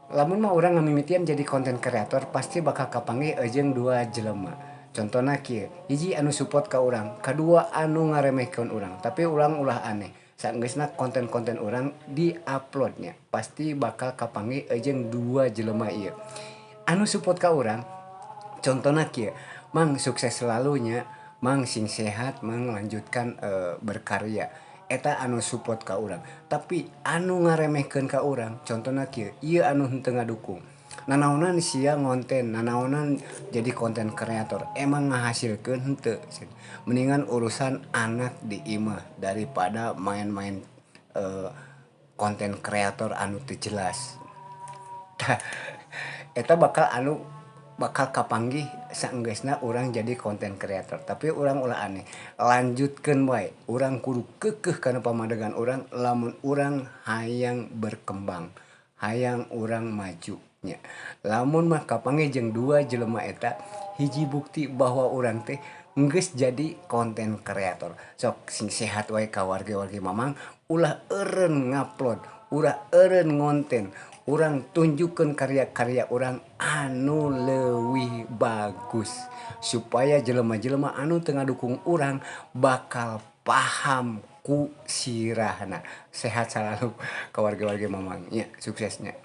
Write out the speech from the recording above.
Lamun mah urang ngamimitian jadi konten kreator pasti bakal kapanggih jeung dua jelema. Contohna kieu, hiji anu support ka urang, kadua anu ngaremehkeun urang. Tapi urang ulah aneh, saenggeusna konten-konten urang di-upload nya, pasti bakal kapanggih jeung dua jelema ieu. Anu support ka urang, contohna kieu, "Mang, sukses selalu nya, Mang, sing sehat, Mang, lanjutkan berkarya." Eta anu support ka urang. Tapi anu ngaremehkeun ka urang, contohna kieu, ieu anu henteu ngadukung. "Nanaonan sia ngonten, nanaonan jadi konten kreator, emang ngahasilkeun henteu? Mendingan urusan anak di imah daripada main-main konten kreator anu teu jelas." Tah, eta bakal anu bakal kapanggih saenggeusna urang jadi konten kreator. Tapi urang ulah aneh, lanjutkeun wae. Urang kudu keukeuh kana pamadegan urang lamun urang hayang berkembang, hayang urang maju nya. Lamun mah kapanggih jeung dua jelema eta, hiji bukti bahwa urang teh geus jadi konten kreator. Sok sing sehat wae ka wargi-wargi Mamang, ulah eureun ngupload, ulah eureun ngonten. Urang tunjukkeun karya-karya urang anu leuwih bagus supaya jelema-jelema anu teu ngadukung urang bakal paham ku sirahna. Sehat selalu ka wargi-wargi Mamang nya, suksesnya.